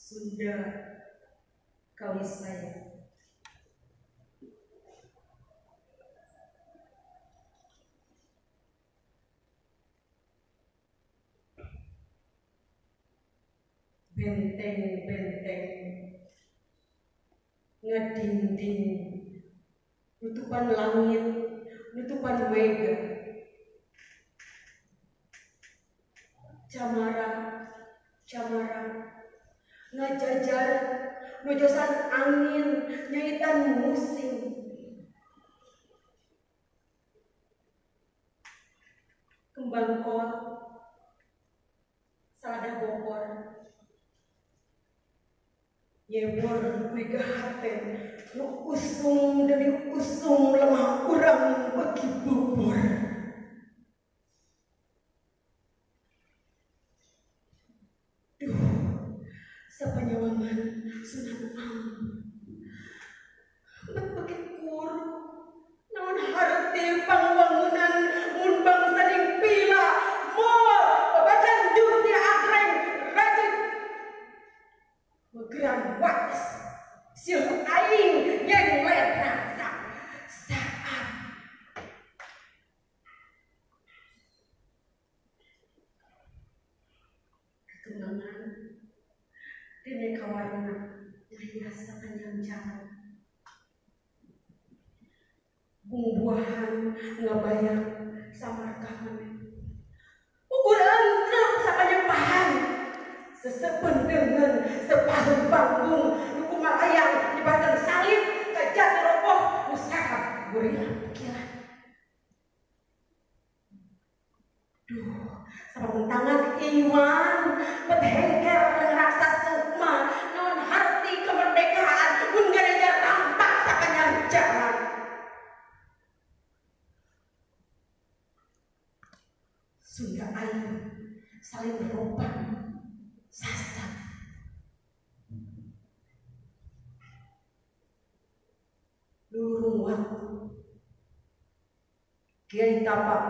Sunda Kawisaya. Benteng-benteng ngedinding nutupan langit, nutupan wega, camara camara ngajajar nujosan angin nyaitan musim. Kembang kol saladah bokor nyebor wiga haten nu usung demi usung lemah urang bagi bubur. Duh, sapanyawangan Sunan Ambu bet bagi kuru naon harti pangwangunan mun bangsa ning pila mol babacan junti agreng rajin megeran wates sieuh aing nyeng letra saat kekenangan dene kawarna ngahias sapanjang jalan bumbuahan ngabayang samarkahan ukur entrep sapanjang pahan sesependengan sepahun panggung nuku malayang nyebarkan salib kajati roboh nusaka gorila pikiran. Duh, sapamuntangan iman pethengker ngerasa sukma naon harti kemerdekaan mun gereja tampak sapanjang jalan. Sunda ayu saling roban sasat lurung waktu Kiai Tapak,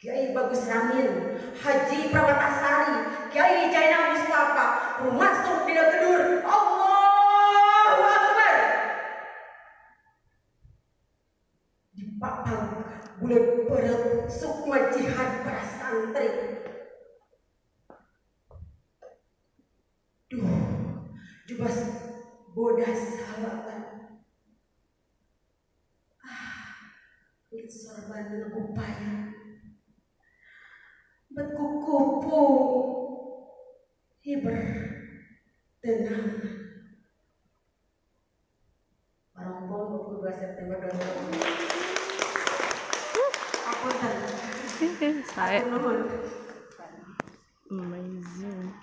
Kiai Bagus Ramin, Haji Prawatasari, Kiai Jainal Mustafa, rumasuk dina kedur, Allahu Akbar. Dipapang bulet beret sukma jihad para santri. Duh, jubas bodas halaban. Ah, kulit sorban ngupaya. Bet kukupu hiber tenang. Parongpong 22 September 2020. Apunten. Saya Nuhun. Amazing.